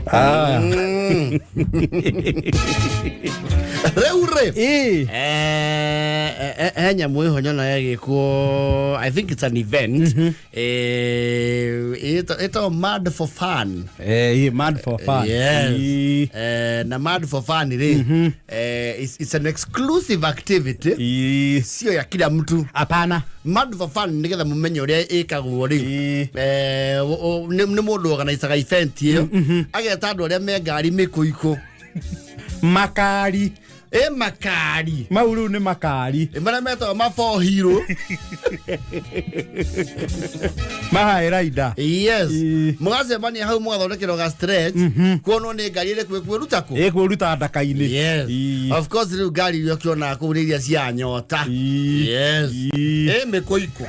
Ah. Rĩu rĩ, Ĩĩ. He nyamũ ĩho nyonaga ĩgĩkwo, I think it's an event. Ĩtagwo Mad for Fun. Ĩĩ, Mad for Fun. Yes. Ĩĩ. Na Mad for Fun rĩ, it's an exclusive activity. Ĩĩ. Sio ya kila mtu. Hapana. Mad for Fun, nĩgetha mũmenye ũrĩa ĩkagwo rĩ, Ĩĩ. Nĩ mũndũ organizaga event ĩyo, ageta andũ arĩa me ngari mĩkũikũ. Makari. Ĩ makari. Mau rĩu nĩ makari. Ĩ marĩa metagwo mabohirũ. Mahaĩ raida. Yes. Ĩĩ. Mũgacemania hau, mũgathondekerwo ga stretch, kuonwo nĩ ngari ĩrĩkũ ĩkwĩruta kũ. Ĩkwĩruta ndaka-inĩ. Yes. Ĩĩ. Of course, rĩu ngari iria ũkĩonaga kũu nĩ iria cia nyota. Ĩĩ. Yes. Ĩĩ. Ĩ mĩkũikũ,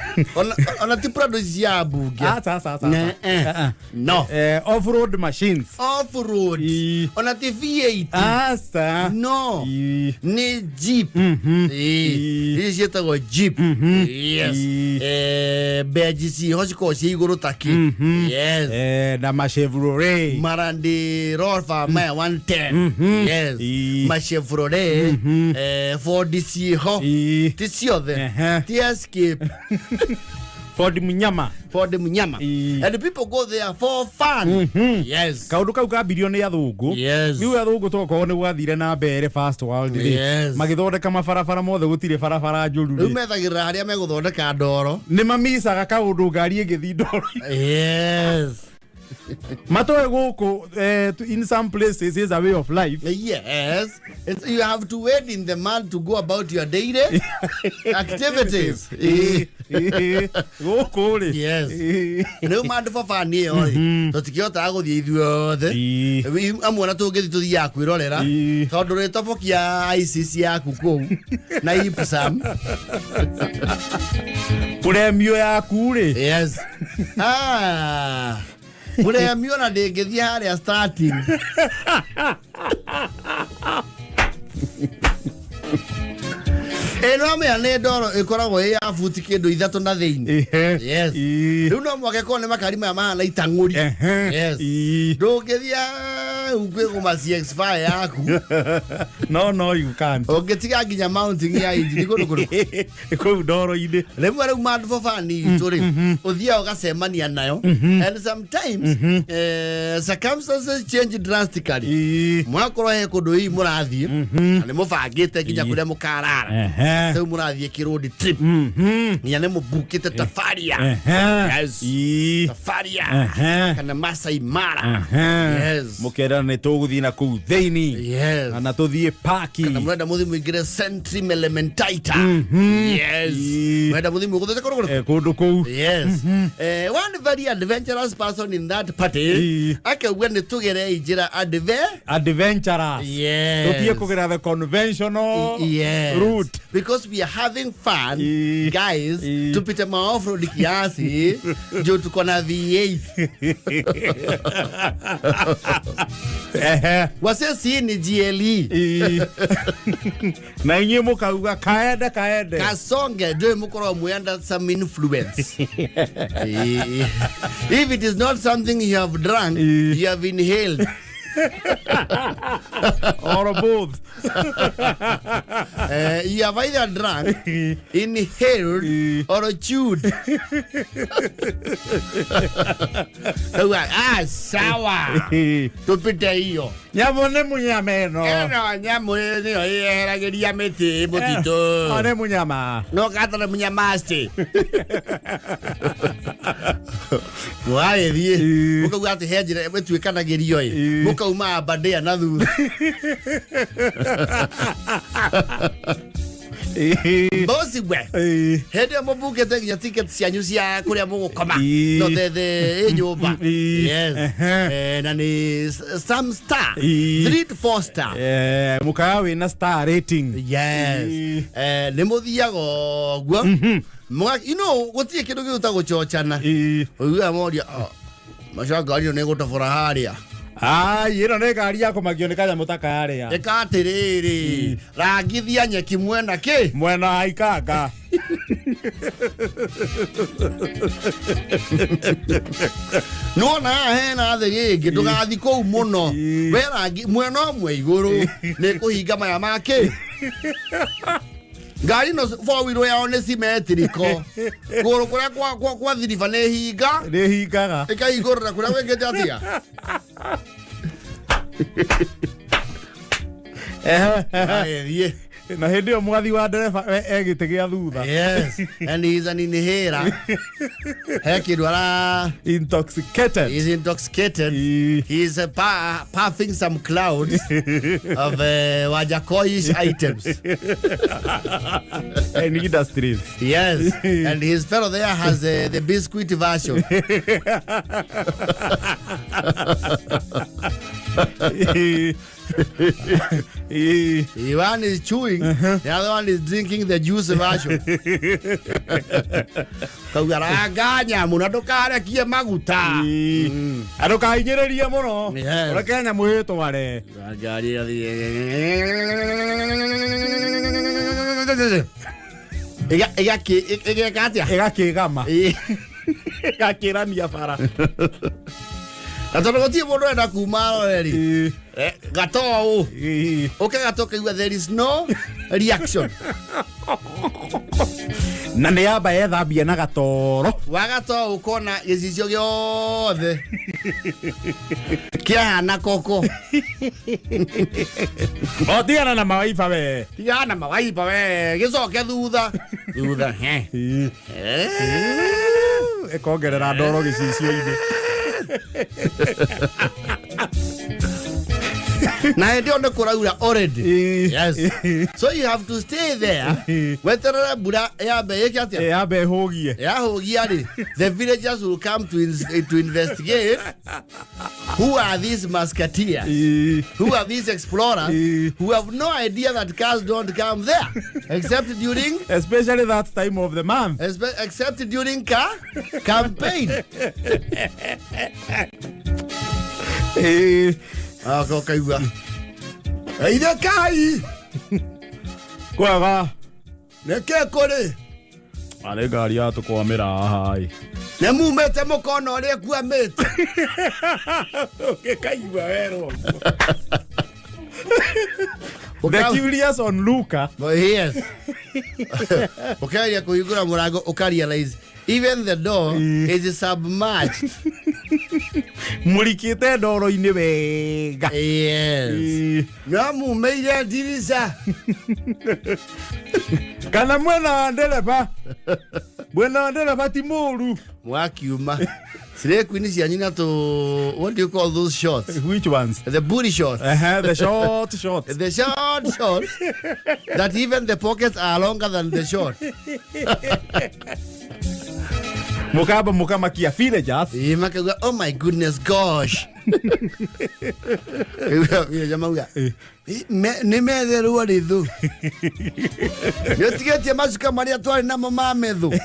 ona ti Prado ici cia mbunge. Aca, aca, aca, Ne, aca. eh. Ah, ah. No. Off road machines. Off road. Ĩĩ. Ona ti V8. Aca. No. Ĩĩ. Nĩ Jeep. Ĩĩ. Ĩĩ. Ici ciĩtagwo Jeep. Yes. Ĩĩ. Benji ciho cikoragwo ciĩ igũrũ taki. Yes. Na ma Chevrolet. Ma Land Rover maya 110. Yes. Ĩĩ. Ma Chevrolet, Ford ciĩho. Ĩĩ. Ti ciothe. Ti Escape. Ford Munyama. Ford Munyama. Ĩĩ. And people go there for fun. Yes. Kaundu kau kambirio nĩ athũngũ. Rĩu athũngũ tokorwo nĩ gwathire na mbere first world rĩ, magĩthondeka mabarabara mothe, gũtirĩ barabara njũru Rĩu rĩ, methagĩrĩra harĩa megũthondeka ndoro. Nĩ mamicaga kaũndũ ngari ĩgĩthiĩ ndoro. Matoe gũkũ, in some places is a way of life. Yes. You have to wait in the mud to go about your daily activities. Ĩĩ, ĩĩ, gũkũ rĩ. Yes. Ĩĩ. Rĩu Mad for Fun ĩyo rĩ, tũtikĩhotaga gũthiĩ ithuothe. Amwe ona tũngĩthiĩ tũthiaga kwĩrorera, tondũ rĩtobokia ICC yaku kũu na Ipsam. Kũremio yaku rĩ. Yes. Ah. Mũremi ona ndĩngĩthiĩ harĩa starting. Ĩno amenya nĩ ndoro ĩkoragwo ĩ ya buti kĩndũ 3 na thĩinĩ. Yes. Rĩu no mwake korwo nĩ makari maya mahana itang'ũri. Yes. Ndũngĩthiĩ hau kwĩgũma CX5 yaku. No, you can't. Ũngĩtiga nginya mounting ya injini kũndũ kũrĩkũ? Kũu ndoro-inĩ. Rĩmwe rĩu Mad for Fun itũ rĩ, ũthiaga ũgacemania nayo, and sometimes circumstances change drastically. Mwakorwo he kũndũ hihi mũrathiĩ na nĩ mũbangĩte nginya kũrĩa mũkarara, rĩu mũrathiĩ kĩrũndi trip, nginya nĩ mũbukĩte tafaria. Yes. Tafaria kana Masai Mara. Yes. Mũkera nĩ tũgũthiĩ na kũu thĩinĩ. Yes. Na tũthiĩ paki. Kana mũrenda mũthiĩ mũingĩre Centrim Elementaita. Yes. Mũrenda mũthiĩ mũgũthete kũrũ kũrũ. Kũndũ kũu. Yes. One very adventurous person in that party akauga nĩ tũgerei njĩra adve Adventurous. Yes. Tũtige kũgera the conventional route. Because we are having fun, Ĩĩ. guys. Ĩĩ. Tupite ma off road kiasi juu tuko na V8. Wase si ni GLE. Ĩĩ. Na inyuĩ mũkauga kaende kaende. Kasonge ndio mukorwo mwenda some influence. If it is not something you have drunk, you have inhaled. Or both. You have either drunk, inhaled or chewed. Ah, sawa, tupite hiyo. Nyamũ nĩ mũnyama ĩno. Ĩno nyamũ nĩyo ĩyeheragĩria mĩtĩ mũtitũ. O nĩ mũnyama. No katara mũnyamasti mũgagĩthiĩ, mũkauga atĩ he njĩra ĩtuĩkanagĩrio ĩ, mũkauma Aberdare na thutha. Bosi we, hĩndĩ ĩyo mũbukĩte nginya ticket cianyu cia kũrĩa mũgũkoma, no thethe ĩ nyũmba. Yes. Na nĩ some star, 3 to 4 star. Mũkawa wĩna star rating. Yes. Nĩ mũthiaga ũguo. You know gũtirĩ kĩndũ kĩu ta gũchochana. Ũiguaga moria, "Oh, maca ngari ĩyo nĩ ĩgũtobora harĩa?" Ai, ĩno nĩ ngari ya kũmakio nĩ kanyamũ ta karĩa. Ĩka atĩrĩrĩ, rangithia nyeki mwena kĩ. Mwena wa ikanga. Nĩwona haha hena thĩ gĩngĩ ndũgathi kũu mũno. Ĩ. We rangi mwena ũmwe igũrũ nĩ kũhinga maya makĩ ngari ĩno four wheel yao nĩ symmetrical kũgũrũ kũrĩa kwa thiriba nĩ hinga Nĩ hingaga. Ĩkahingũrĩra kũrĩa gwĩkĩte atĩa. Agĩthiĩ. Na hĩndĩ ĩyo mwathi wa ndereba e gĩtĩ gĩa thutha. Yes, and he's an inhaler. He kĩndũ ara Intoxicated. He's intoxicated. Ĩ. He's puffing some clouds of Wajakoish items. And industries. Yes, and his fellow there has the biscuit version. Ĩ. The one is chewing, the other one is drinking the juice version. Kauga ranga nyamũ na ndũkarekie maguta. Ĩ. Andũ kahinyĩrĩrie mũno. Yes. Ũreke nyamũ ĩtware. Ngari ĩgathiĩ. Ĩgeka atĩa? Ĩgakĩgama. Ĩ. Ĩgakĩrania bara. Na tondũ gũtirĩ mũndũ ũrenda kuma arore rĩ, Ĩ. gatoo Ĩ. ũke gatoo kaigua there is no reaction. Na nĩ yamba yethambia na gatoro. Wagatoo ũkona gĩcicio gĩothe kĩahana koko. O tigana na mawaiba we. Tigana na mawaiba we, gĩcoke thutha thutha he. Ĩ. Ĩkongerera ndoro gĩcicio-inĩ. Na hĩndĩ ĩyo nĩ kũraura already. Ĩ. Yes, so you have to stay there weterere mbura yambe ĩke atĩa? Yambe ĩhũgie. Yahũgia rĩ, the villagers will come to investigate who are these musketeers, Ĩ. who are these explorers who have no idea that cars don't come there except during Especially that time of the month. Except during car campaign. Ĩ. Ũkaigua ithe kai. Kwega. Nĩkĩ kũrĩ? Arĩ ngari yatũkwamĩra haha ĩ. Nĩ mumĩte mũkona ũrĩa ĩkuamĩte. Ũngĩkaigua werwo. The curious on Luka. Well, yes, ũkageria kũhingũra mũrango ũkarealize even the door is submerged. Mũrikĩte ndoro-inĩ wega. Yes. Ĩ. No mumĩire ndirica. Kana mwena wa ndereba. Mwena wa ndereba ti mũru. Mwakiuma slay queen cianyu na tũ, what do you call those shorts? Which ones? The booty shorts. The short shorts. The short shorts that even the pockets are longer than the short. Mũkamba mũkamakia villagers. Ĩ, makauga, "Oh my goodness gosh." Villagers mauga, "Nĩ metherwo rĩthũ nĩ ũtigĩtie macuka marĩa twarĩ namo ma methũ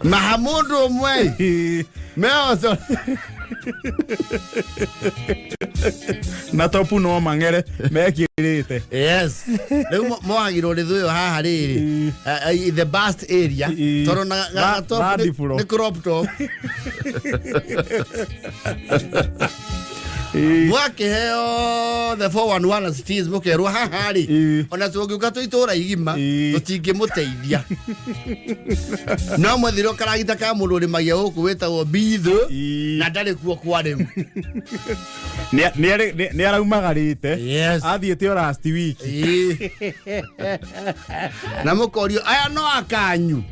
maha mũndũ ũmwe meoco." Na topu no mang'ere mekĩrĩte. Yes, rĩu mohagirwo rĩthũ ĩyo haha rĩrĩ the bust area Ĩ. tondũ na top third floor. Nĩ crop top. Mwakĩheo the 411 cities mũkerwo haha rĩ, ona tũngĩũka twĩ itũũra igima tũtingĩmũteithia, no mwethirwo karagita ka mũndũ ũrĩmagia gũkũ wĩtagwo Mbithũ na ndarĩ kuo kwa rĩu. Nĩ araumagarĩte. Yes. Athiĩte o last week. Ĩ. Na mũkorio aya no akanyu.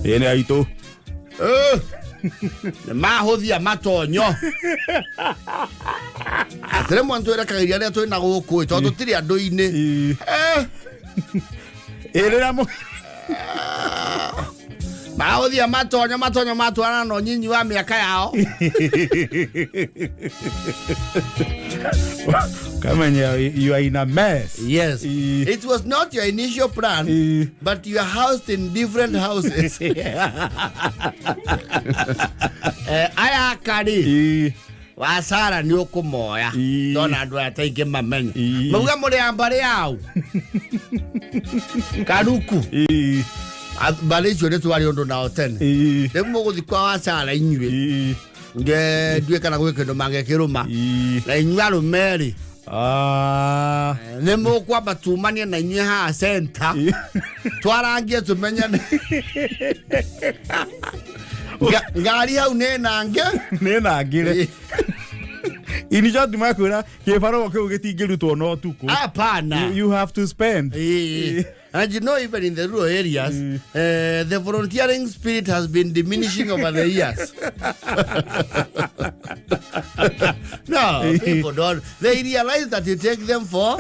Ĩ, nĩ aitũ. Eh, nĩ mahũthia matonyo atĩrĩ mwe twĩrekagĩria arĩa twĩna gũkũ ĩ, tondũ tũtirĩ andũ-inĩ. Ĩ. Eh, Ĩ, rĩrĩa mahũthia matonyo matonyo matwarana na ũnyinyi wa mĩaka yao. Kamenya you are in a mess. Yes. Ĩ. It was not your initial plan, Ĩ. but you are housed in different houses. Aya akarĩ Ĩ. Wa Sara nĩ ũkũmoya. Ndona andũ aya taingĩ mamenya. Mauga mũrĩ a mbarĩ yao. Karuku. Mbarĩ icio nĩ twarĩ ũndũ nao tene. Rĩu mũgũthiĩ kwa wa Sara inyuĩ. Nge nduĩ kana gwĩ kĩndũ mangĩkĩrũma. Na inyuĩ arũme rĩ. Nĩ mũkwamba tumanie na inyuĩ haha center. Twarangie tũmenyane. Ngari hau nĩ nange. Nĩ nangĩre. In short makwĩra kĩbarũa kĩu gĩtingĩrutwo na ũtukũ. Hapana. You have to spend. And you know, even in the rural areas, the volunteering spirit has been diminishing over the years. No, people don't. They realize that you take them for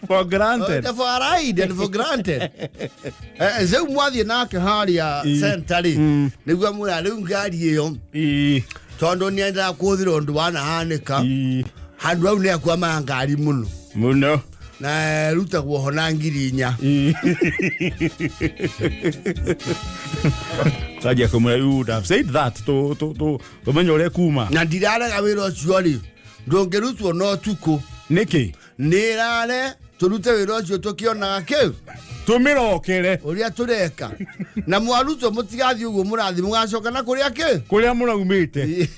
for granted. For a ride and for granted. Rĩu mwathiĩ nake harĩa center rĩ, nĩguo mwĩra rĩu ngari ĩyo tondũ nĩendaga kũhũthĩra ũndũ wanahanĩka handũ hau nĩ akwamaga ngari mũno mũno na rutagwo ho na 4,000. Thangia kũmwĩra you would have said that to to to tũmenye ũrĩa kuma. Na ndirarega wĩra ũcio rĩ, ndũngĩrutwo na ũtukũ. Nĩkĩ? Nĩrare tũrute wĩra ũcio tũkĩonaga kĩu. Tũmĩrokere. Ũrĩa tũreka. Na mwarutwo mũtigathiĩ ũguo mũrathiĩ mũgacoka na kũrĩa kĩ? Kũrĩa mũraumĩte.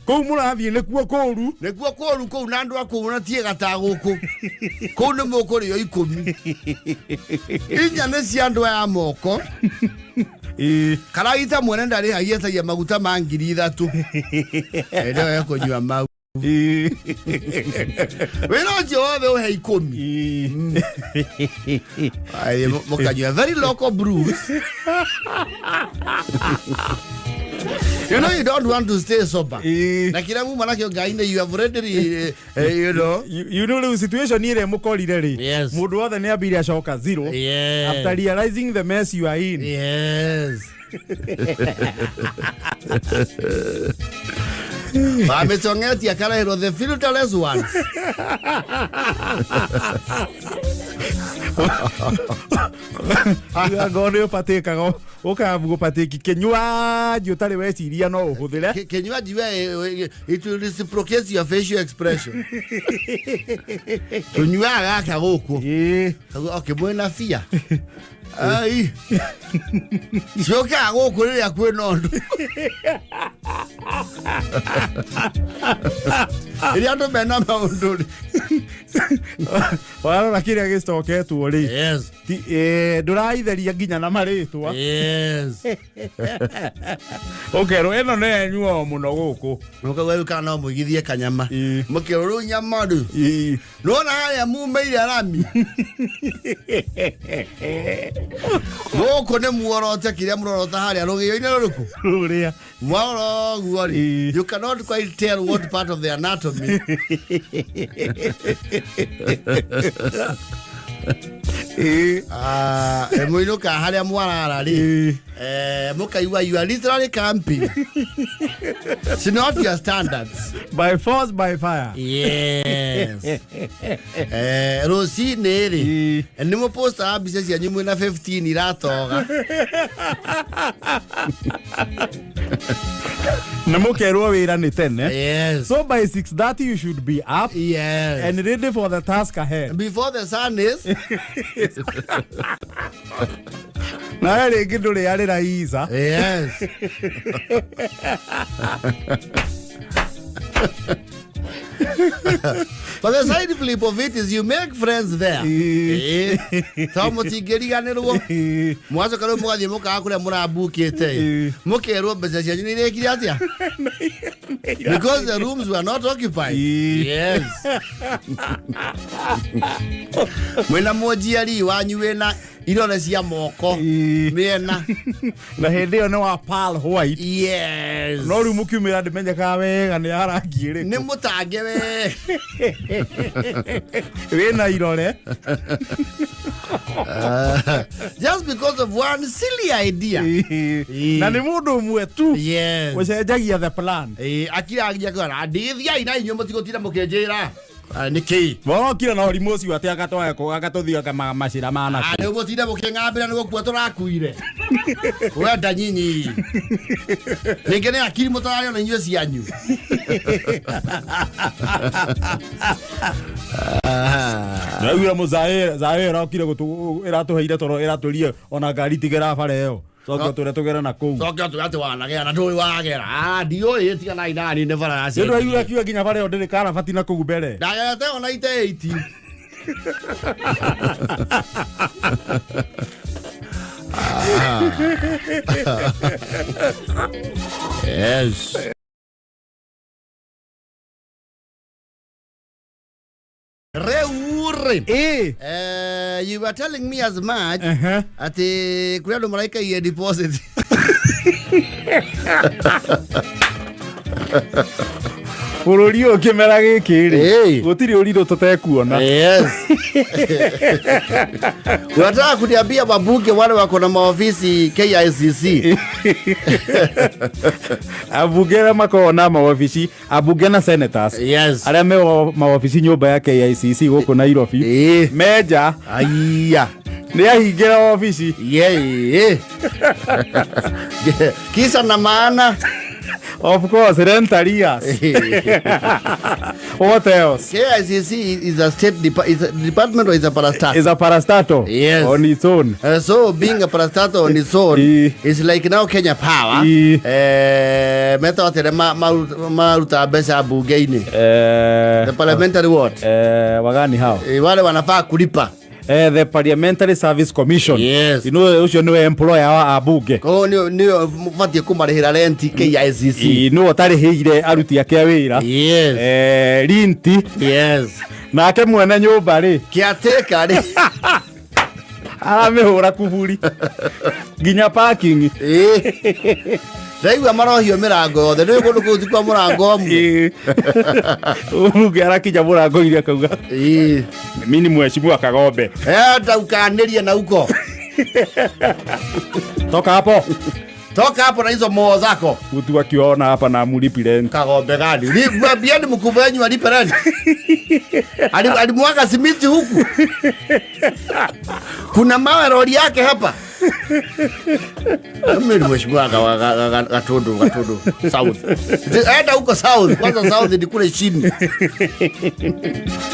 Kũu mũrathiĩ nĩkuo kũũru. Nĩkuo kũũru kũu na andũ a kũu na tiega ta gũkũ. Kũu nĩ mũkũrĩo 10. 4 nĩ cia andũ aya moko. Karagita mwene ndarĩhagia etagia maguta ma 3,000. Ĩrĩa ekũnyua mau. Wĩra ũcio wothe ũhe 10. Aye, mũkanyua very local brews. You know you don't want to stay sober. Na kila muma nakio ngai-inĩ you have already, you know. You know rĩu situation ĩrĩa mũkorire rĩ. Yes. Mũndũ wothe nĩ ambire acoka zero. Yes. After realizing the mess you are in. Yes. Wamĩtong'etie akarehirwo the filterless ones. Ngorwo nĩ ũbatĩkaga ũkambu gũbatĩki kĩnywaji ũtarĩ weciria no ũhũthĩre. Kĩnywaji we, it will reciprocate your facial expression. Tũnyuaga gaka gũkũ. Okay, mwĩna bia. Ai. Ciokaga gũkũ rĩrĩa kwĩna ũndũ. Rĩrĩa andũ mena maũndũ rĩ. Warora kĩrĩa gĩcoketwo rĩ. Yes. Ndũraitheria nginya na marĩtwa. Yes. Ũkerwo ĩno nĩ yenyuo mũno gũkũ. Mũkauga rĩu kana no mũigithie kanyama. Mũkerwo rĩu nyama rĩ. Nĩwona harĩa mumeire rami. Gũkũ nĩ muorote kĩrĩa mũrorota harĩa rũgĩo-inĩ rũrĩkũ? Rũrĩa. Mwarora ũguo rĩ. You cannot quite tell what part of the anatomy. Mũinũka harĩa mwarara rĩ. Mũkaigua you are literally camping. It's not your standards. By force, by fire. Yes. Rũcinĩ rĩ, nĩ mũpostaga mbica cianyu mwĩna 15 iratoga. Na mũkerwo wĩra nĩ tene. Yes. So by 6:30 you should be up. Yes. And ready for the task ahead. Before the sun is. Na rĩngĩ ndũrĩ arĩra iza. Yes. But the side flip of it is you make friends there. To mũtingĩriganĩrwo. Mwacoka rĩu mũgathiĩ mũkaga kũrĩa mũrambukĩte. Mũkerwo mbeca cianyu nĩ irekire atĩa? Because the rooms were not occupied. Yes. Mwĩna mũnjiari wanyu wĩna irore cia moko. Mĩena. Na hĩndĩ ĩyo nĩ wa pearl white. Yes. No rĩu mũkiumĩra ndĩmenyekaga wega nĩ ya rangi ĩrĩkũ. Nĩ mũtange we. Wĩna irore. Just because of one silly idea. Na nĩ mũndũ ũmwe tu. Yes. Ũcenjagia the plan. Akiragia kwĩra, ndĩthiai na inyuĩ mũtigũtinda mũkĩnjĩra. Nä kä Morokire na ũrimũ ũcio atĩ agatũthiaga macĩra mana. Rä u må tinde må kä ng'ambä ra nä gå kua tå rakuire wenda nyinyi rĩngĩ nĩ akiri må tararĩ ona inyuĩ cianyu. Ndaiguire mũzaĩ zaĩ ĩrokire ĩratũheire toro ĩratwĩrie ona ngari tigera bara ĩyo. Coke tũrĩa tũgere na kũu. Coke ũtwĩre atĩ wanagera na ndũĩ wagera. Ndiũĩ tiganai nani nĩ bara Nĩ ndwaiguire akiuga nginya bara ĩyo ndĩrĩ karabati na kũu mbere. Ndagerete ona ite 80. Yes. Reure. You were telling me as much ati kuri andu maraikaire deposit. Bũrũri ũyũ kĩmera gĩkĩ rĩ gũtirĩ ũrirũ tũtekuona. Yes. Unataka kuniambia wabunge wale wako na maofisi KICC? Abunge arĩa makoragwo na maobici, abunge na senators. Yes. Arĩa me maobici nyũmba ya KICC gũkũ Nairobi. Menja. Aya. Nĩ ahingĩra obici. Yeah. Kisa na maana. Of course, rent arrears. What else? KICC is a state is a department or is a parastatal? Is a parastatal. Yes. On its own. So being a parastatal on its own, it's like now Kenya Power. Meta watere maruta mbeca bunge-inĩ. The parliamentary what? Wagani hao? Wale wanafaa kulipa. The Parliamentary Service Commission. Yes. You know ucio niwe employer wa abunge. Koguo ni batie kumarihira rent KICC. Niwe utarihire aruti ake a wira. Yes. Rinti. Yes. Nake mwene nyumba ri. Kiateka ri. Aramihura kuburi. Nginya parking. Ndaigua marohio mirango yothe nĩ kũndũ kũu ti kwa mũrango ũmwe. Ũmũnge arakinya mũrango-inĩ akauga mimi ni mheshimiwa Kagombe. Ndaukanĩrie na huko. Toka hapo. Toka hapo na hizo moo zako. Mtu akiona hapa na amulipi rent. Kagombe gani? Mwambieni mkubwa wenyu alipe rent. Alimwaga simiti huku. Kuna mawe lori yake hapa. Mimi ni mheshimiwa Gatundu South. Enda huko South, kwanza South ni kule chini.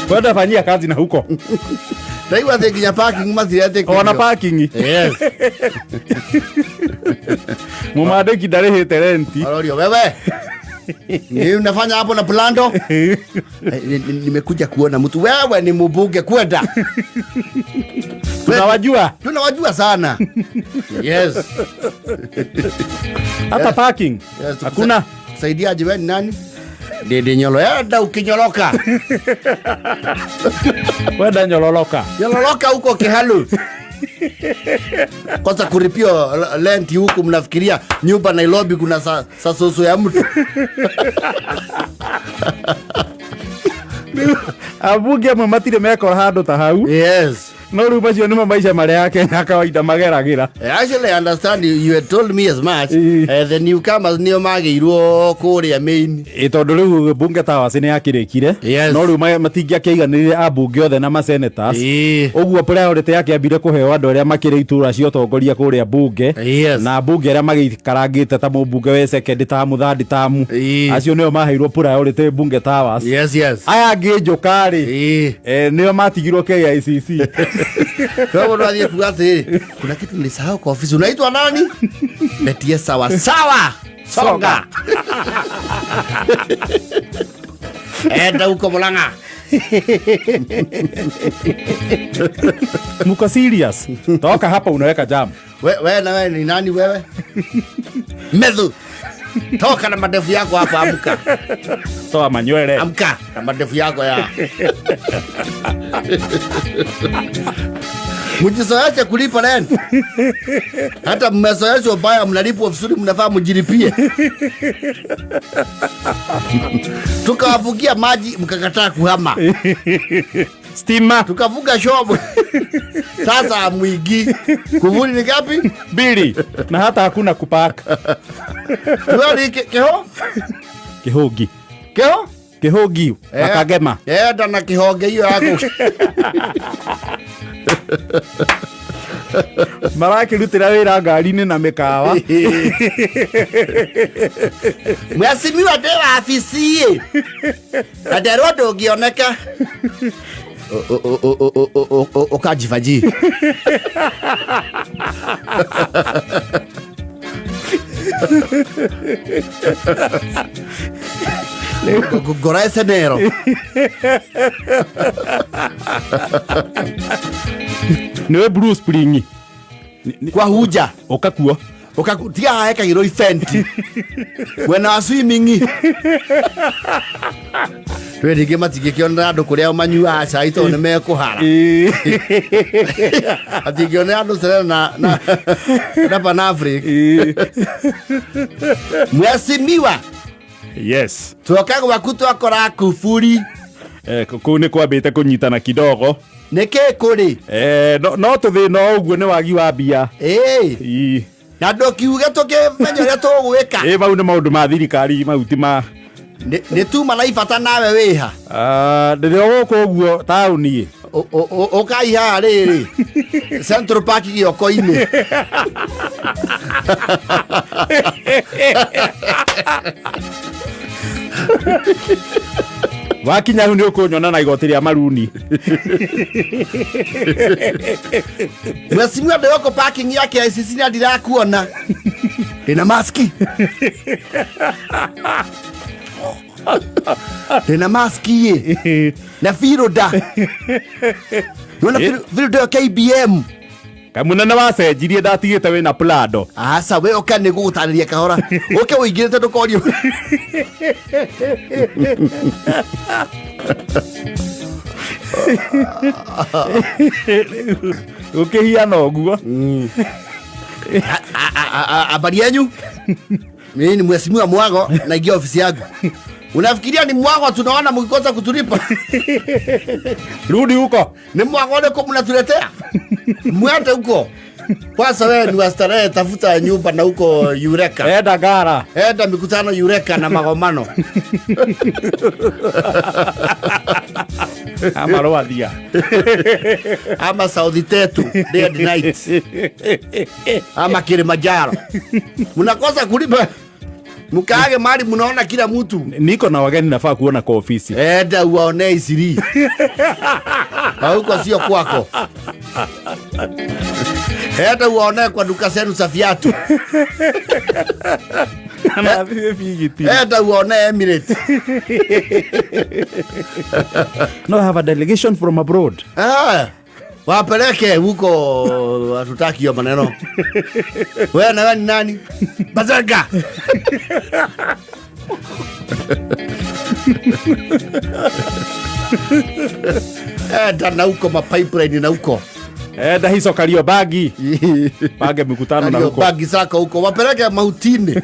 Kwenda fanyia kazi na huko. Ndaigua atĩ nginya parking matirete. Ona parking. Yes. Mumandĩki ndarĩhĩte renti. Arorio wewe. Ni unafanya hapo na plando? Nimekuja kuona mtu. Wewe ni mbunge kwenda. Tunawajua. Tunawajua sana. Yes. Hata parking. Yes, hakuna. Saidiaje wewe ni nani? Ndindi Nyoro. Enda ukinyoroka. Wenda nyororoka. Nyororoka huko Kihalu. Kwanza kulipia rent huku mnafikiria nyumba Nairobi kuna sasoso ya mtu. Abunge amwe matirĩ mekora handũ ta hau. Yes. No rĩu macio nĩmo maica marĩa Akenya kawaida mageragĩra. Actually I understand you had told me as much. The newcomers nĩo magĩirwo kũrĩa main. Tondũ rĩu bunge Towers nĩ yakĩrĩkire. No rĩu matingĩakĩiganĩrire ambunge othe na ma-senators. Ũguo priority yakĩambire kũheo andũ arĩa makĩrĩ itura cia ũtongoria kũrĩa bunge. Na ambunge arĩa magĩikarangĩte ta mũmbunge wa second term, third term. Acio nĩo maheirwo priority bunge Towers. Yes, yes. Aya angĩ njũka rĩ, nĩo matigirwo KICC. Kwa hivyo athiĩ kuga atĩrĩrĩ, kuna kitu nilisahau kwa ofisi. Unaitwa nani? Betie sawa sawa. Songa. Enda huko Murang'a. Muko serious? Toka hapa unaweka jam. We na we ni nani wewe? Methu. Toka na madefu yako hapa, amka. Toa manywele. Amka na madefu yako ya. Mjizoeache kulipa rent. Hata mmezoeashwa baya, mnalipwa vizuri, mnafaa mjilipie. Tukawavukia maji mkakataa kuhama. Stima. Tukavuka shobo. Sasa mwigi. Kuvuli ni ngapi? 2. Na hata hakuna kupaka. Tuwe ni keho? Kihungi. Keho? Kĩhũngi na Kagema. Enda na kĩhonge iyo yaku. Marakĩrutĩra wĩra ngari-inĩ na mĩkawa. Mheshimiwa ndĩ wabici ĩ na nderwo ndũngĩoneka ũkanjibanji. Ngora esenero. Nĩwe Blue Spring. Kwa huja. Ũka kuo. Ũkakutia haekagĩrwo event. Mwena wa swimming. Twĩ rĩngĩ matingĩkĩonera andũ kũrĩa manyuaga cai tondũ nĩ mekũhara. Matingĩonera andũ Serena na Pan Africa. Mheshimiwa. Yes. Tuoka gwaku twakora kuburi. Kũu nĩ kwambĩte kũnyitana kidogo. Nĩkĩ kũrĩ? No tũthĩna o ũguo nĩ wagi wa mbia. Ĩĩ. Na ndũkiuge tũkĩmenya ũrĩa tũgwĩka. Ĩĩ, mau nĩ maũndũ ma thirikari, mau ti ma Nĩ tuma na ibata nawe wĩha. Ndĩrĩ o gũkũ ũguo taũni. Ũkai haha rĩrĩ. Central Park gĩoko-inĩ. Wakinya hau nĩ ũkũnyona na igoti rĩa maruni. Mheshimiwa ndĩ gũkũ parking ya KICC na ndirakuona. Ndĩna maski. Ndĩna maski ĩ. Na firoda. Nĩwona firoda ya KBM. Kamũnene wacenjirie ndatigĩte wĩna Prado. Aca, we ũka nĩ ngũgũtarĩria kahora. Ũke ũingĩrĩte ndũkorio. Ũkĩhiana ũguo. Habari yenyu? Mimi ni mheshimiwa Mwago naingia ofisi yangu. Unafikiria ni Mwago tunaona mkikosa kutulipa? Rudi huko. Ni Mwago ndiko mnatuletea? Mwende huko. Kwanza wewe ni wa starehe, tafuta nyumba na huko Eureka. Enda Ngara. Enda mikutano Eureka na magomano. Ama Rwathia. Ama South Tetu, day and night. Ama Kilimanjaro. Mnakosa kulipa. Mkaage mali mnaona kila mtu. Niko na wageni nafaa kuona kwa ofisi. Enda uwaone isiri. Huko sio kwako. Enda uwaone kwa duka zenu za viatu. Enda uwaone Emirates. No, I have a delegation from abroad. Wapeleke huko, hatutaki hiyo maneno. Wewe na wewe ni nani? Bazanga. Enda na huko ma pipeline na huko. Enda hizo Kariobangi. Pange mikutano na huko. Kariobangi zako huko. Wapeleke mautini.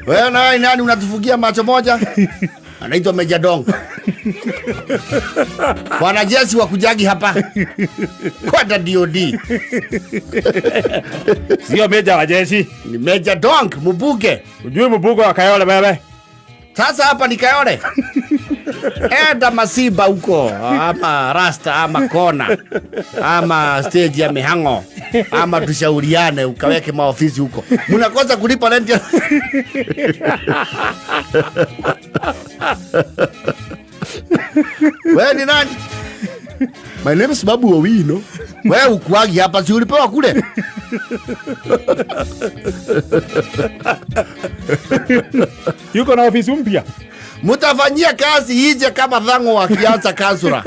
Wewe na wewe ni nani unatufugia macho moja? Anaitwa Meja Dong. Wanajeshi wa kujagi hapa. Kwenda DOD. Sio meja wa jeshi. Ni Meja Dong, mbunge. Ujui mbunge wa Kayole wewe? Sasa hapa ni Kayole. Enda Masiba huko, ama Rasta, ama Kona, ama stage ya Mihango, ama tushauriane ukaweke maofisi huko. Mnakosa kulipa rent. Wewe ni nani? My name is Babu Owino. Wewe ukuagi hapa, si ulipewa kule? Yuko na ofisi mpya. Mutafanyia kazi ije kama dhango wakianza kansura.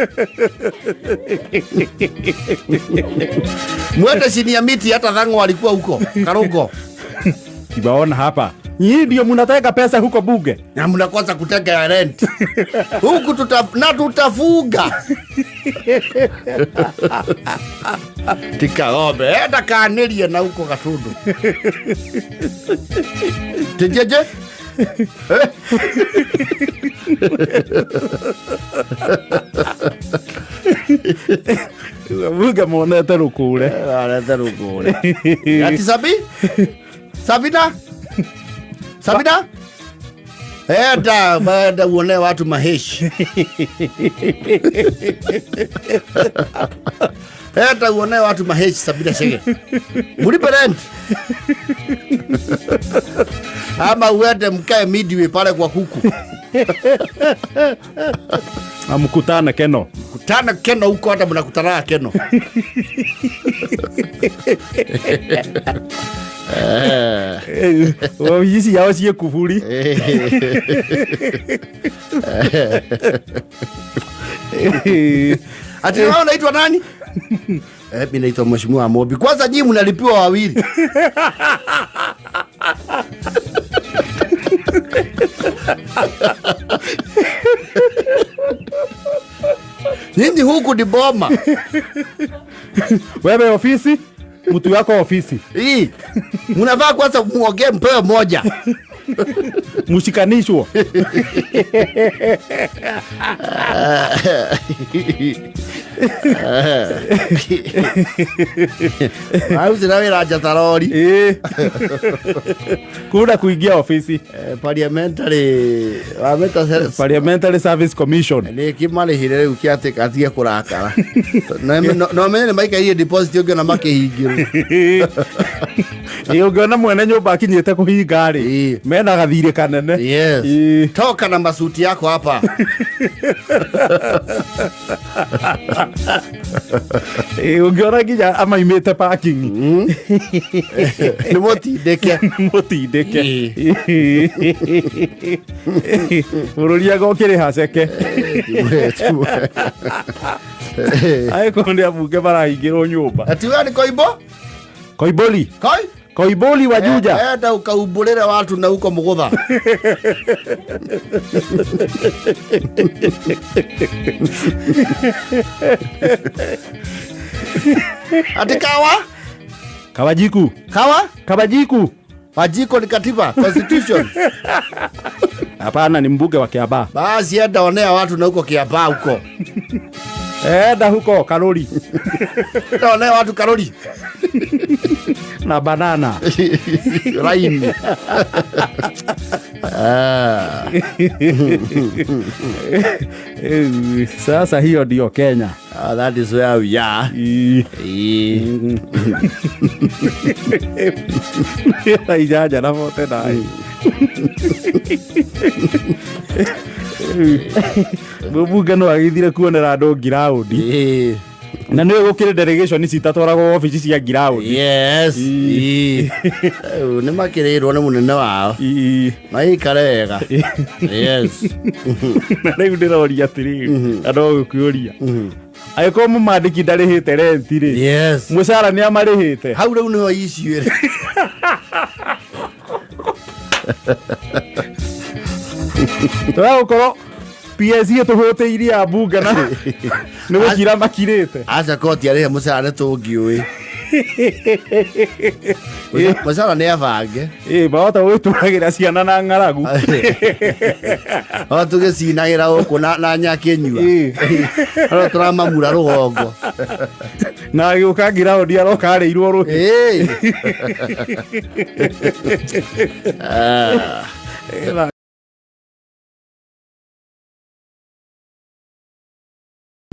Mwende chini ya miti, hata dhango walikuwa huko Karungo. Kibaona hapa. Nyinyi ndio mnataka pesa huko bunge. Na mnakosa kutega ya rent. Huku na tutafuga. Tikaombe, enda kaanirie na huko Gatundu. Tijeje? Bunge monete rukure. Monete rukure. Ati Sabi? Sabina? Sabina, enda enda uone watu maheshi. Enda uone watu maheshi. Sabina Chege, mlipe rent ama uende mkae Midway pale kwa kuku. Na mkutane Keno. Kutana Keno huko, hata mnakutana Keno. Wabici yao ciĩ kuburi. Ati wewe unaitwa nani? Mimi naitwa Mheshimiwa Mobi. Kwanza nyinyi mnalipiwa wawili. Nyinyi huku ni boma. Wewe ofisi, mtu yako ofisi. Hii. Mnafaa kwanza muongee mpewe moja. Mshikanishwo. Au zina wĩra njatarori. Ĩĩ. Kunda kuingia ofisi. Parliamentary wameta Parliamentary Service Commission. Nä kä marä hire rä u kä atä atige kå rakara no menye nä maikairie deposit å ngä ona makä hingä rwo. Ĩ, ũngĩona mwene nyũmba akinyĩte kũhinga rĩ, Ĩĩ. mena gathirĩ kanene. Yes. Ĩĩ. Toka na masuti yako hapa. Ĩ, ũngĩona nginya amaimĩte parking. Nä må tindä ke. Mũtindĩke bũrũri anga ũkĩrĩha ceke angĩkorwo nĩ ambunge marahingĩrwo nyũmba. Atiwe nä koimbo. Koimbũri. Koi. Koimbũri wa Juja. Enda ukaumbå watu na huko må gå tha. Ati kawa Kawajiku. Kawa. Kawajiku. Wajiko ni katiba, constitution. Hapana, ni mbunge wa Kiambaa. Basi enda onea watu na huko Kiambaa huko. Enda huko Karori. Enda onea watu Karori. Na banana. Raini. Ah. Sasa hiyo ndio Kenya. Ah, that is where we are. Ii. Ii. Thaa inyanya na 49. Mũmbunge no agĩthire kuonera andũ ngiraũndi. Ii. Na nĩ gũkĩrĩ delegation citatwaragwo obici cia ngiraũndi. Yes. Ii. Rĩu nĩ makĩrĩirwo nĩ mũnene wao. Ii. Maikare wega. Yes. Na rĩu ndĩroria atĩrĩrĩ, na no gũkĩũria, angĩkorwo mũmandĩki ndarĩhĩte renti rĩ, Yes. mũcara nĩ amarĩhĩte? Hau rĩu nĩho issue ĩrĩ. Tũragũkorwo PSC ĩtũhũtĩirie ambunge na nĩ gũkira makirĩte. Aca koti arĩhe mũcara nĩ tũngiũĩ. Mũcara nĩ abange. Ĩ, mahota gwĩturagĩra ciana na ng'aragu. O tũgĩcinagĩra gũkũ na nyakĩnyua. Ĩ. Oro tũramamura rũgongo. Na agĩũka ngiraũndi aroka arĩirwo rũhĩ. Ĩ. Ah.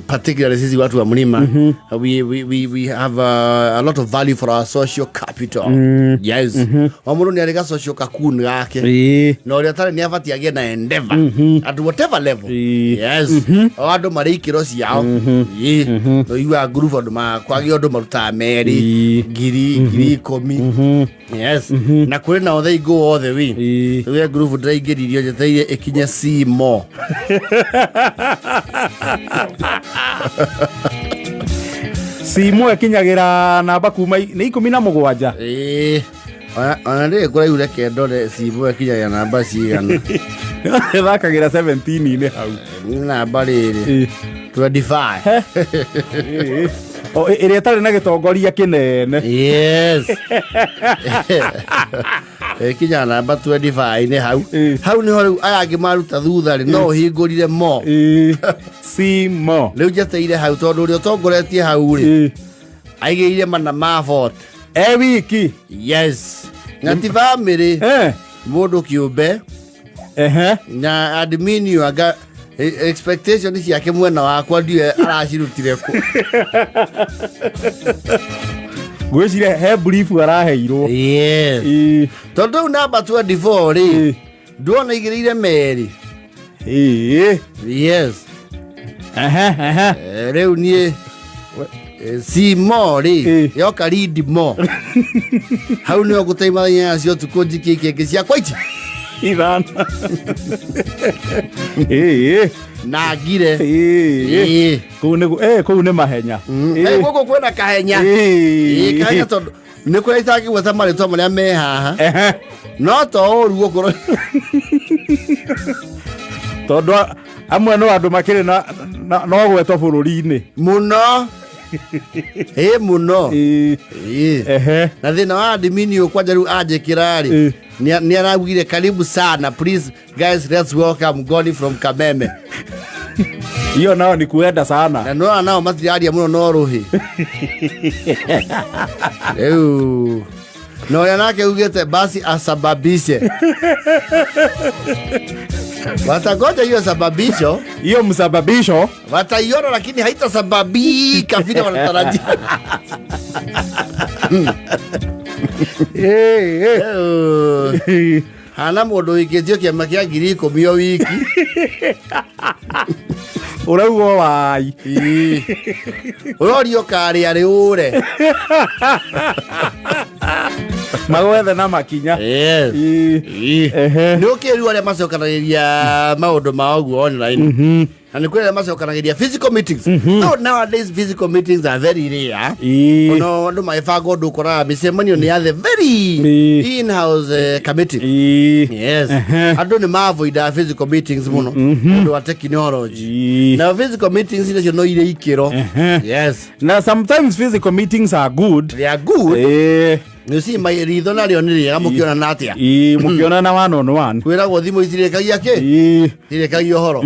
Particularly sisi watu wa mlima, we have a lot of value for our social capital. Yes. O mũndũ nĩ arĩ ga social cocoon gake. Na ũrĩa ũtarĩ nĩ abatiĩ agĩe na endeavor at whatever level. Ĩĩ. Yes. O andũ marĩ ikĩro ciao. Ĩĩ. Ũiguaga ngurubu andũ kwagĩa ũndũ marutaga merĩ, Ĩĩ. ngiri 10,000. Yes. Na kũrĩ nao they go all the way. Ĩĩ. Rĩu he ngurubu ndĩraingĩririo njetereire ĩkinye C more. Simu ĩkinyagĩra namba kuma nĩ 17. Ĩĩ. Ona ndĩrĩ kũraihu, reke ndore cimbo ĩkinyagia namba cigana. Ĩthakagĩra 17-inĩ hau. Nĩ namba rĩrĩ. Ĩĩ. 25. Ĩĩ. O, ĩrĩa ĩtarĩ na gĩtongoria kĩnene. Yes. Ĩkinya namba 25 nĩ hau. Ĩĩ. Hau nĩho rĩu aya angĩ maruta thutha rĩ no ũhingũrire mo. Ĩĩ. Simo. Rĩu njeteire hau tondũ ũrĩa ũtongoretie hau rĩ Ĩĩ. aigĩire mana ma 40. E wiki. Yes. Na ti bamĩrĩ. Mũndũ kĩũmbe na admin yu anga expectation ciake mwena wakwa ndiũĩ aracirutire kũ. Ngwĩciria he brief araheirwo. Yes. Tondũ rĩu namba 24 rĩ, nduona igĩrĩire merĩ. Yes. Ehe, ehe. Rĩu niĩ see more rĩ, yoka read more, hau nĩho ngũtaima nyanya cia ũtukũ njikie ikĩngĩ ciakwa ici 5. Ĩĩ. Na ngire. Ĩĩ. Kũu nĩ kũu nĩ mahenya. Gũkũ kwĩna kahenya. Ĩĩ, kahenya tondũ nĩ kũrĩa itangĩgweta marĩtwa marĩa me haha, no to ũru gũkorwo. Tondũ amwe no andũ makĩrĩ na no gwetwo bũrũri-inĩ. Mũno, ĩ mũno. Ĩĩ. Na thĩna wa admin ũyũ kwanja rĩu anjĩkĩra rĩ, nĩ araugire, "Karibu sana, please guys, let's welcome Goni from Kameme." Hiyo nao ni kuenda sana. Na nona nao matiraria mũno no rũhĩ rĩu na ũrĩa nake ugĩte basi asababishe, watangoja hiyo sababisho. Hiyo msababisho. Wataiona, lakini haitasababika vile wanatarajia. Hana mũndũ wĩkĩtio kĩama kĩa 10,000 o wiki. Ũrauga wai. Ũrorio karĩa rĩ ũre. Magwethe na makinya. Yes. Nĩ ũkĩrua arĩa macokanagĩria maũndũ ma ũguo online, na nĩ kwĩ arĩa macokanagĩria physical meetings. So nowadays physical meetings are very rare. Ono andũ magĩbanga ũndũ, ũkoraga mĩcemanio nĩ ya the very in-house committee. Yes. Andũ nĩ maavoidaga physical meetings mũno ũndũ wa technology. Na physical meetings nacio no irĩ ikĩro. Yes. Na sometimes physical meetings are good. They are good. Nĩ see my ritho narĩo nĩ rĩega mũkĩonana atĩa. Ĩĩ, mũkĩonana one on one. Kwĩragwo thimũ itirĩkagia kĩ, irĩkagia ũhoro.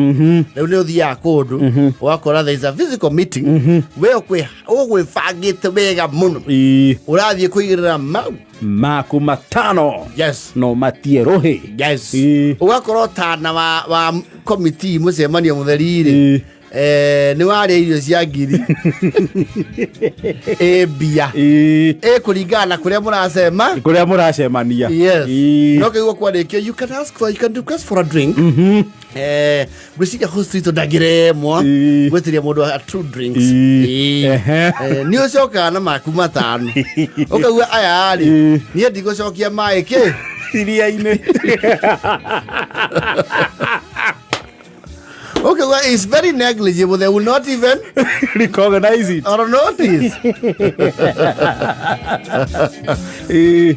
Rĩu nĩ ũthiaga kũndũ ũgakora there is a physical meeting, we ũgwĩbangĩte wega mũno, ũrathiĩ kũigĩrĩra mau maku 5. No matie rũhĩ. Yes. Ũgakorwo tana wa committee mũcemanio mũtheri rĩ, nĩ warĩa irio cia ngiri ĩ mbia ĩ kũringana na kũrĩa mũracema. Kũrĩa mũracemania. Yes. No kĩguo kwarĩkio, you can ask for, you can request for a drink. Ngwĩciria host witũ ndangĩremwo gwĩtiria mũndũ a two drinks. Nĩ ũcokaga na maku 5, ũkauga aya rĩ, niĩ ndigũcokia maĩ kĩ iria-inĩ. Okay, well, it's very negligible. They will not even recognize it or notice.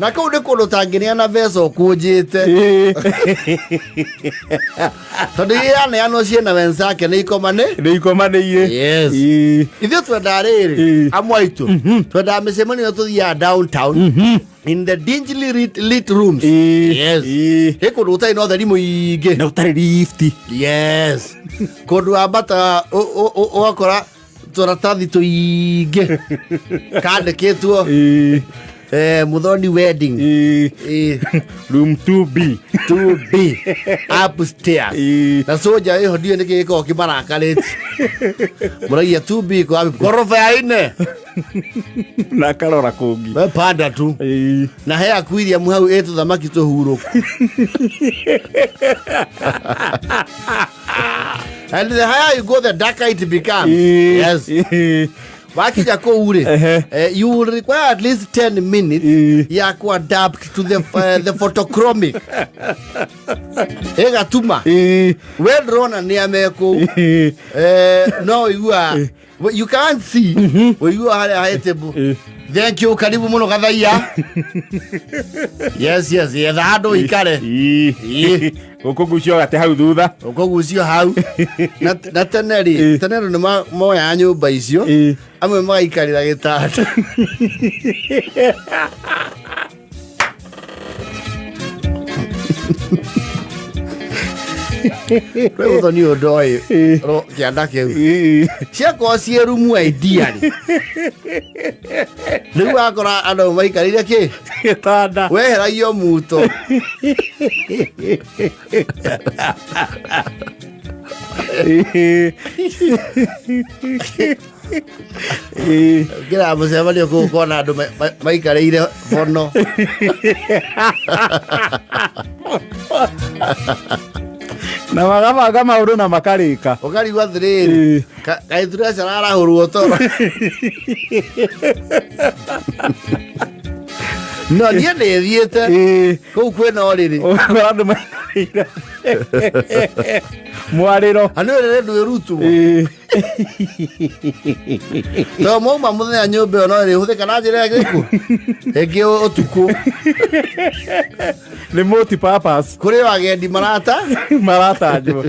Na kũu nĩ kũndũ ũtangĩneana mbeca ũkũnjĩte, tondũ iria yaneanwo ciĩna wenzake nĩ ikomane. Nĩ ikomanĩire. Yes. Ithuĩ twendaga rĩrĩ, amwe aitũ twendaga mĩcemanio ĩyo tũthiaga downtown in the dingily lit rooms. Yes. He kũndũ gũtarĩ na ũtheri mũingĩ. Na ũtarĩ lift. Yes, kũndũ wambataga ũgakora tũratathi tũingĩ kandĩkĩtwo, Muthoni wedding. Room 2B. 2B upstairs. Na soja ĩho ndiũĩ nĩkĩ gĩkoragwo kĩmarakarĩtie, mũragia 2B kwa goroba ya ine. Na karora kũngi. We panda tu. Na he aquarium hau ĩ tũthamaki tũhurũku, and the higher you go, the darker it becomes. Yes. Wakinya kũu rĩ, you will require at least 10 minutes ya ku adapt to the photochromic ĩgatuma we ndĩrona nĩ ame kũu. No ũigua you can't see, ũigua harĩa he table, "Thank you, karibu mũno gathaia." Yes, yetha handũ ũikare. Ũkũgucio gate hau thutha. Ũkũgucio hau. Na tene rĩ, tene andũ nĩ moyaga nyũmba icio, amwe magaikarĩra gĩtanda. Rĩu ũthoni ũyũ ndoĩ kĩanda kĩu ciakorwo ciĩ rumu ideally rĩu wakora andũ maikarĩire kĩ Gĩtanda. Weheragio muto. Ngĩra mũcemanio kũu kona andũ maikarĩire bono. Na magabanga maũndũ na makarĩka. Ũkarigwo atĩrĩrĩ, kaĩ tũreca arahũrwo toro? No niĩ nĩthiĩte kũu kwĩna ũrĩrĩ. Ũgakora andũ maikarĩire mwarĩro. Anĩ ũrĩrĩ ndwĩrutwo. To mwauma mũthenya nyũmba ĩyo no ĩrĩhũthĩka na njĩra ĩrĩkũ ĩngĩ ũtukũ? Nĩ multi-purpose. Kũrĩ o agendi marata maratanjwo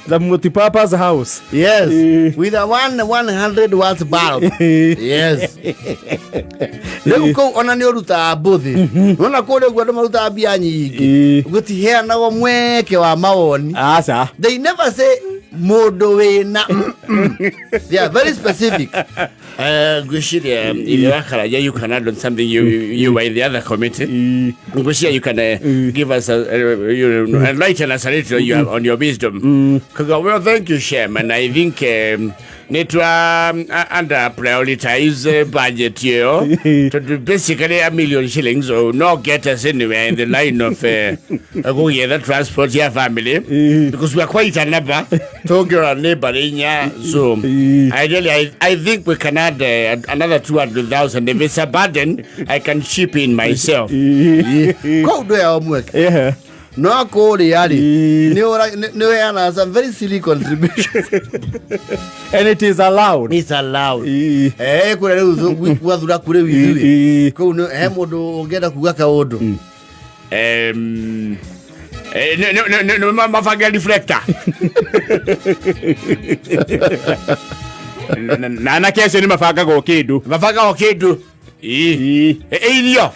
the multi-purpose house. Yes. With a 100 watt bulb. Yes. Rĩu kũu ona nĩ ũrutaga mbũthĩ, nona kũrĩa ũguo andũ marutaga mbia nyingĩ. Gũtiheanagwo mweke wa mawoni. Aca. They never say mũndũ wĩna. They are very specific. Ngwĩciria ithe wa Karanja, you can add on something. You were in the other committee. Ngwĩciria you can give us a, enlighten us a little on your wisdom. Kuga, well, thank you, Chairman. I think nitwa under prioritize budget here to do basically 1 million shillings will not get us anywhere in the line of kugĩetha transport ya family, because we are quite a number, tũngĩrora nĩ mbarĩ inya. So ideally I think we can add another 200,000. If it's a burden, I can chip in myself. Kũu ndwĩyao mweke. No kũrĩa rĩ, nĩ ũheanaga some very silly contributions. And it is allowed. It's allowed. Eh, kũrĩa rĩu gwathura kũrĩ ithuĩ kũu he mũndũ ũngĩenda kuga kaũndũ? Nĩ mabange reflector na anake acio nĩ mabangagwo kĩndũ. Mabangagwo kĩndũ. Irio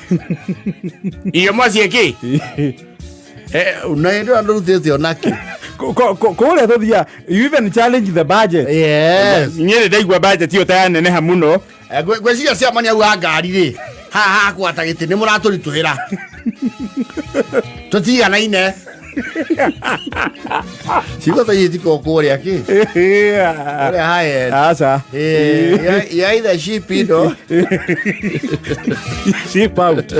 irio mwaciĩ kĩ? Na hĩndĩ ĩyo ndũrutĩte onakĩ. Kũrĩa tũthia you even challenge the budget. Yes. Niĩ nĩ ndaigua budget ĩyo ta yaneneha mũno. Ngwĩciria ciamani auga ngari rĩ haha hakwata gĩtĩ nĩ mũratũritũhĩra, tũtiganaine ciugo ta ici itikoragwo kũrĩa kĩ kũrĩa high end. Aca. Ya either ship indo. Ship out.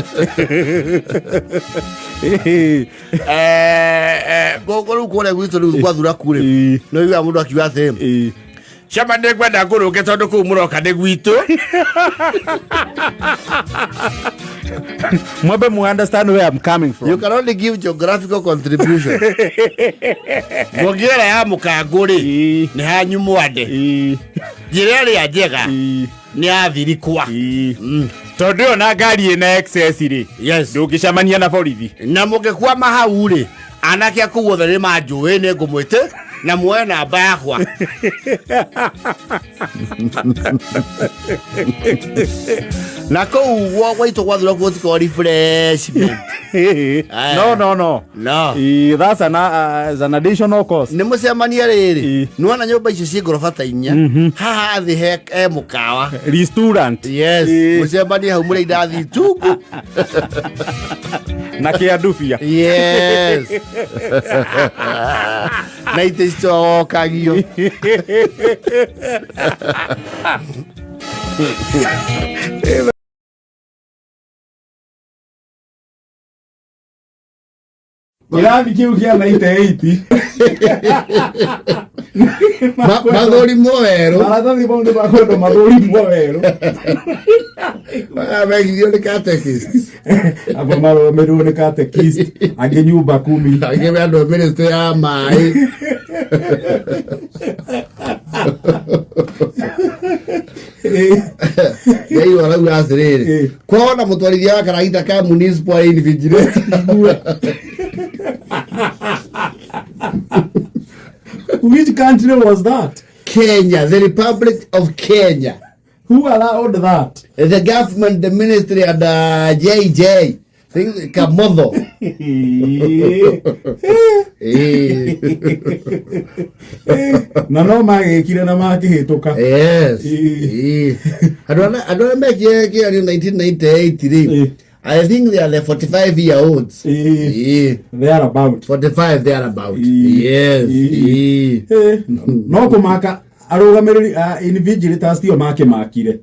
Gũkũ rĩu kũrĩa gwitũ rĩu gwathura ku rĩ, nĩ ũiguaga mũndũ akiuga atĩrĩ, Cama nĩ ngwenda ngũrũke tondũ kũu mũroka nĩ gwitũ. Mwambe mu understand where I'm coming from. You can only give geographical contribution. Mũngĩora ya mũkangũ rĩ, nĩ hanyu mwande. Njĩra ĩrĩa njega nĩ ya thirikwa. Tondũ ĩyo na ngari ĩna excess rĩ, ndũngĩcemania na borithi. Na mũngĩkwama hau rĩ, anake a kũu othe nĩ manjũĩ, nĩ ngũmwĩte na muoe namba yakwa. Na kũu gwaitũ gwathura kuo tiko refreshment. No, no, no. No. That's an additional cost. Nĩ mũcemania rĩrĩ, nĩwona nyũmba icio ciĩ ngoroba ta inya, haha thĩ he mũkawa. Restaurant. Yes. Mũcemanie hau mũrĩ indathi tungu. Na kĩandubia. Yes, na itĩ citokagio. Kĩrathi kĩu kĩa 98. Mathũrimwo werũ. Maratathi mau nĩ makwendwo mathũrimwo werũ. Megithio nĩ catechist. Abo maromerwo nĩ catechist, angĩ nyumba kumi. Angĩ andũ a ministry ya maĩ. Ngai arauga atĩrĩrĩ, kwona mũtwarithia wa karagita ka municipal invigilator. Which country was that? Kenya, the Republic of Kenya. Who allowed that? The government, the ministry and JJ. Kamotho. Ĩĩ. Na no magĩkire na makĩhĩtũka. Yes. Ĩĩ. Ĩĩ. Andũ arĩa mekire kĩgeranio 1998 rĩ, I think they are the 45 year olds. Ĩĩ. There about. 45 there about. Ĩĩ. Yes. Ĩĩ. Ĩĩ. No kũmaka arũgamĩrĩri a invigilators tio makĩmakire.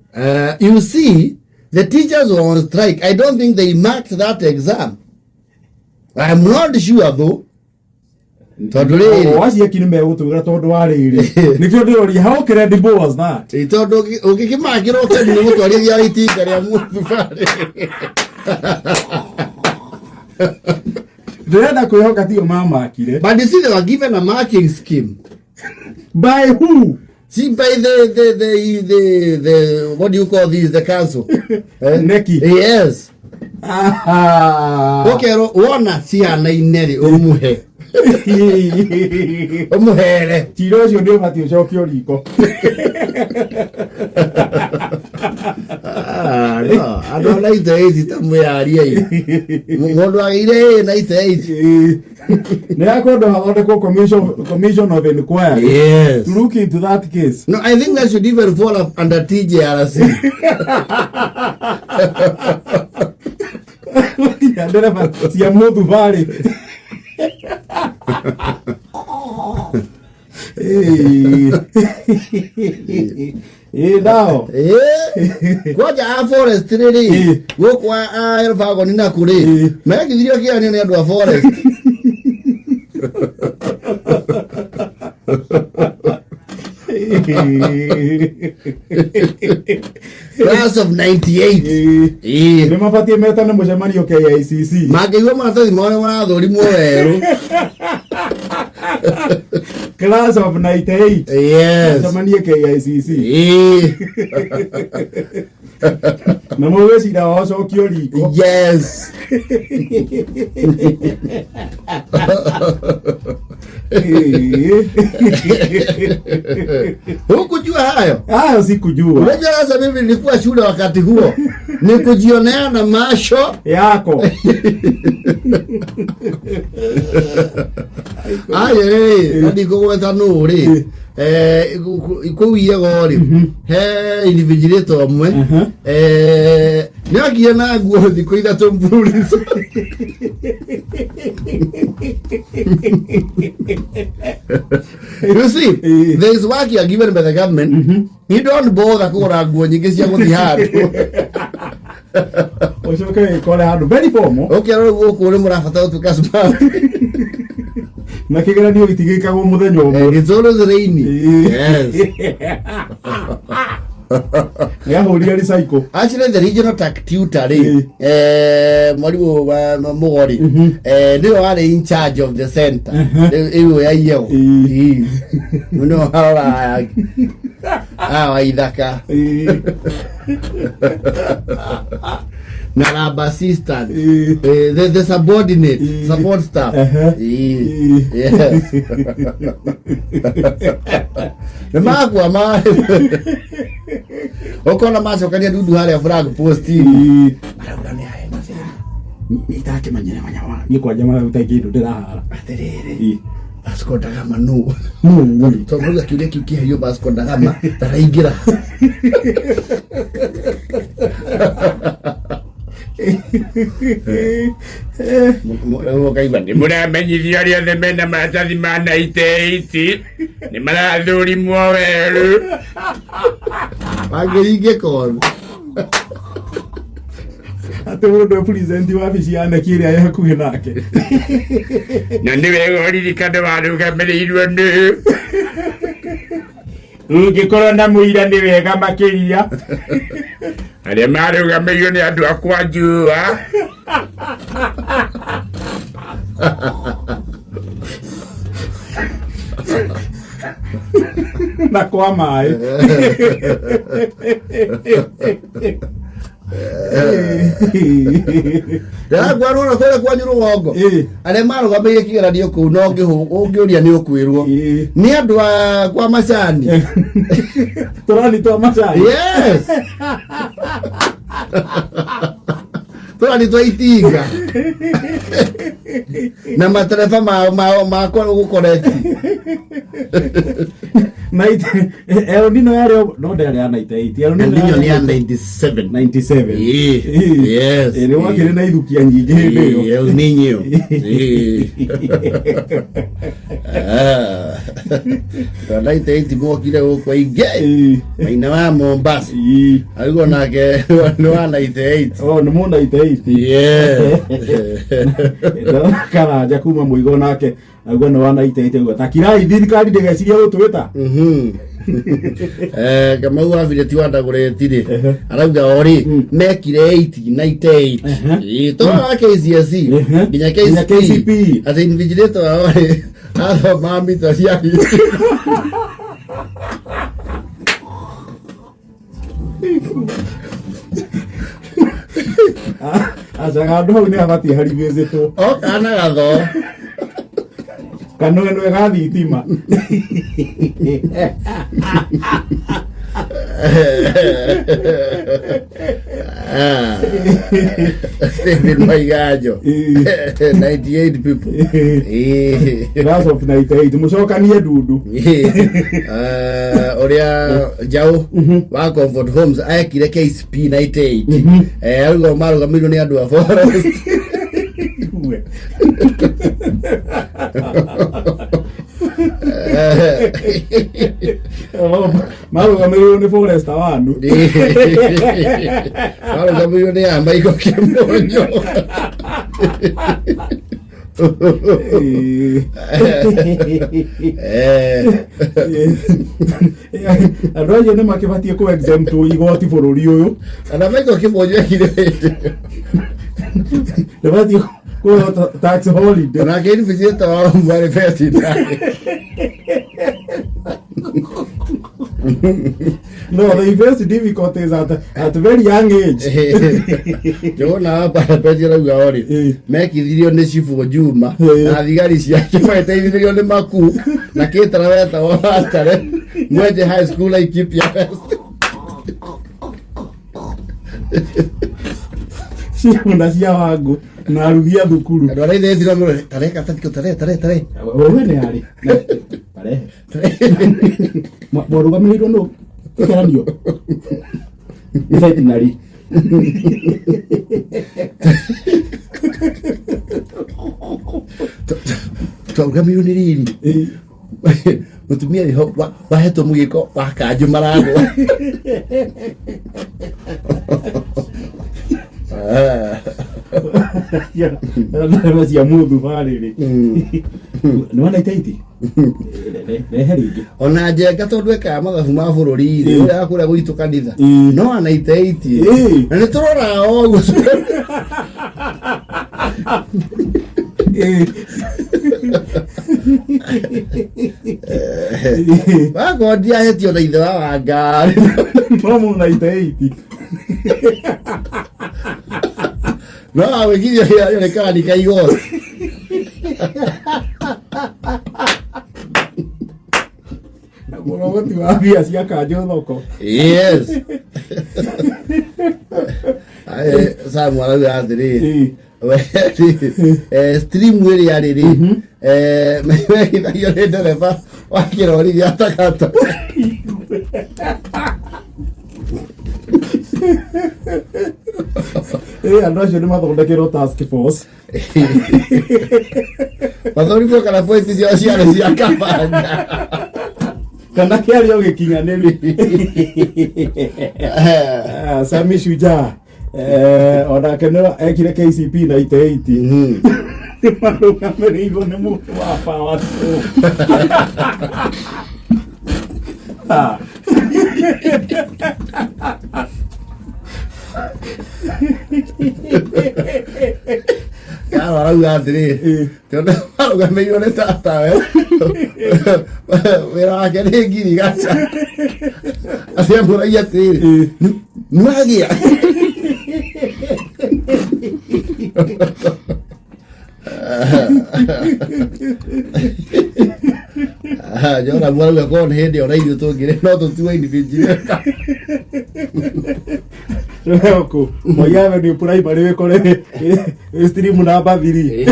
You see, the teachers were on strike. I don't think they marked that exam. I'm not sure though. Tondũ rĩrĩ O acio aki nĩ megũtwĩra tondũ wa rĩrĩ nĩkĩo ndĩroria, how credible was that? Ĩ, tondũ ũngĩkĩmakĩrwo kĩndũ nĩ gũtwarithia itinga rĩa mũthubarĩ. Ndĩrenda kwĩhoka tio mamakire. But you see, they were given a marking scheme. By who? See, by the what do you call these, the council? Eh? Neki. Yes. Ah. Ũkerwo wona cihanaine rĩ, ũmũhe. Ũmũhere. Cira ũcio nĩ ũbatiĩ ũcokio riko. Ah, no, andũ a 98 ta mwĩyariei. Mũndũ agĩire ĩ 98. Nĩ yakwenda hathondekwo commission of inquiry Yes. to look into that case. No, I think that should even fall up under TJRC. Nginya ndereba cia mũthubarĩ. Ĩ nao. Eh, kwanja a forest rĩ, gũkũ a Elfagoni naku rĩ, mekithirio kĩgeranio nĩ andũ a forest. Class of 98. Ĩĩ. Nĩ mabatiĩ metane mũcemanio KICC. Mangĩigua maratathi mao nĩ marathũrimwo werũ. Class of 98. Yes. Mũcemanie KICC. Ĩĩ. Na mũgwe cira wao ũcokio riko. Yes. Hukujua hayo? Hayo sikujua. Unajua sasa mimi nilikuwa shule wakati huo. Ni kujionea na macho yako. Aya rĩ, na ndikũgweta nũ rĩ, eh, kũu Iego rĩ, he invigilator ũmwe, eh, nĩ okire na nguo thikũ 3 mfululizo. You see, there is work you are given by the government. You don't bother kũgũra nguo nyingĩ cia gũthiĩ handũ. Ũcoke wĩkore handũ very formal. Ũkĩrora rĩu gũkũ nĩ mũrabatara gũtuĩka smart. Na kĩgeranio gĩtigĩkagwo mũthenya ũmwe. It's always rainy. Yes. Nĩahũrire recycle. Actually, the regional tax tutor rĩ, mwarimũ wa Mũgori, nĩwe warĩ in charge of the center ĩyo ya Iego. Ĩĩ. Nĩwe waroraga aya wa ithaka na lab assistant, the subordinate support staff. Ĩĩ. Yes. Nĩ makua ma ũkona macokania ndundu harĩa flag post. Arauga nĩ ahe mathĩna. Nĩ itakĩmenyere manyawa niĩ kwanja maruta kĩndũ ndĩrahara. Atĩrĩrĩ, Vasco da Gama nũ? Nũ? Tondũ rĩu kĩũria kĩu kĩherio Vasco da Gama ndaraingĩra. Ũkaigua nĩ mũramenyithio arĩa othe mena maratathi ma 98 nĩ marathũrimwo werũ. Wangĩringĩka othe. Atĩ mũndũ present wabici ya neki ĩrĩa ĩ hakuhĩ nake. Na nĩ wega ũririkane warũgamĩrĩirwo nĩ ũngĩkorwo na mũira nĩ wega makĩria arĩa marũgamĩrĩirwo nĩ andũ akwa njua. Na kwa maĩ. Ndĩragua rũra kũrĩa kwanyu rũgongo. Arĩa marũgamĩire kĩgeranio kũu no ũngĩũria nĩ ũkwĩrwo. Nĩ andũ a kwa macani. Tũrani twa macani. Yes. Tũrani twa itinga na matereba makwa gũkoreti. El Nino yarĩ no ndĩarĩ ya 98. El El Nino nĩ ya yarĩ 97. 97. Ĩĩ, yes. Ĩĩ, nĩ wakĩrĩ na ithukia nyingĩ hĩndĩ ĩyo. Ĩĩ, El Nino. Ĩĩ. Ah. Tondũ 98 mokire gũkũ aingĩ. Ĩĩ. Maina wa Mombasa. Ĩĩ. Aigua nake nĩ wa 98. Oh, nĩ mũ 98. Yeah. Ndona Karanja kuma mũigo nake naguo nĩ wa 98 ũguo. Ta kirai thirikari ndĩgecirie gũtwĩta. Eh, Kamau wa Bireti wa Ndagũreti rĩ arauga o rĩ mekire 898. Ĩĩ, to wa KCSE nginya Nginya KCPE KCPE. atĩ invigilator wao rĩ athoma mita cia Aca handũ hau nĩ habatiĩ harivĩcĩtwo. O kana gatho. Kanwenwe ga thitima. Ah. Stephen Maiganjo 98 people. Ĩĩ. Class of 98 mũcokanie ndundu. Eh, ũrĩa njaũ wa Comfort Homes ekire KCP 98. Eh, arauga marũgamĩirwo nĩ andũ a forest. Igue. Marũgamĩrĩirwo nĩ forester wanu. Marũgamĩirwo nĩ a Michael Kĩmonyo. Eh, Andũ acio nĩ makĩbatiĩ kũ exempt igoti bũrũri ũyũ. Ana Michael Kĩmonyo ekire Nĩ batiĩ kũheo tax holiday. Onake invigilator wao mwarĩ veterinary. No, they face difficulties at very young age. Njũgũna wa parapeti arauga orĩ mekithirio nĩ cibũ Juma na thigari ciake magĩteithĩrĩrio nĩ maku na kĩtara wetagwo Watare Mwenje High School Laikipia West. Ciana cia wangu na arugi a thukuru. Andũ arĩa ithethira mũno tare gatatiko tare tare tare. Wewe nĩ arĩ. Tarehe. Mwarũgamĩrĩirwo nũ? Kĩgeranio. Nĩ veterinary. Twarũgamĩrĩirwo nĩ rĩrĩ mũtumia wĩho wahetwo mũgĩko wa kanjũ maragwa. Ndarema cia mũthubarĩ rĩ. Nĩ wana itaiti? Rehe rĩngĩ. Ona njenga tondũ ekaga mathabu ma bũrũri rĩ ũrĩa wa kũrĩa gwitũ kanitha no ana iteiti na nĩ tũroraga o ũguo. Wakorwo ndiahetio na ithe wa wangari. No mũna iteiti. No awĩkithio nĩ karani ka igoti. Mũrogoti wa mbia cia kanjũ thoko. Yes. Aye, Samu arauga atĩrĩrĩ we stream ĩrĩa rĩrĩ mekithagio nĩ ndereba wa kĩrori gĩa takata. Ĩ andũ acio nĩ mathondekerwo task force. Mathondekwo kana pointi ciao ciarĩ cia kabanga. Kana kĩarĩ o gĩkinyanĩru. Ah, Sami Shujaa onake nĩ ekire KCP 98. Nĩ marũgamĩrĩirwo nĩ mũndũ wa power stroke. Ah. Karo arauga atĩrĩrĩ tondũ marũgamĩirwo nĩ tatawe wĩra wake nĩ ngirigaca atĩ amũragia atĩrĩrĩ nĩwagĩa. Joramu arauga korwo nĩ hĩndĩ ona ithuĩ tũngĩrĩ no tũtue invigilator. Rweko Moi Avenue Primary wikore stream namba 3.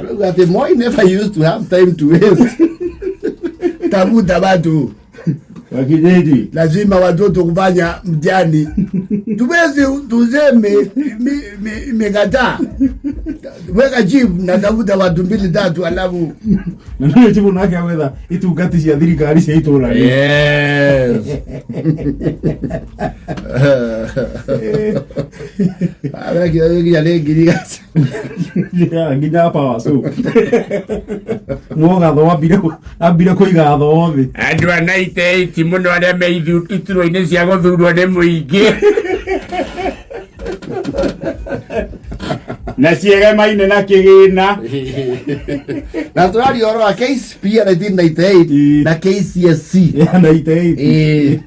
Rĩu atĩ Moi never used to have time to waste. Tafuta watu. Wakijeji. Lazima watoto kufanya mtihani. Tuwezi tuseme imekataa. Weka chief na tafuta watu mbili tatu alafu na nä chibu nake agwetha itungati cia thirikari cia itũra. Yes. Nginya nĩ ngirigaca. Nginya power so mwogatho ambire kũiga tho thĩ. Andũ a 98 mũno arĩa me iturwa-inĩ cia gũthurwo nĩ mũingĩ na ciegemaine na kĩgĩna. Na tũraria ũhoro wa KCPE 1998 na KCSE. Ya 98. Ĩĩ.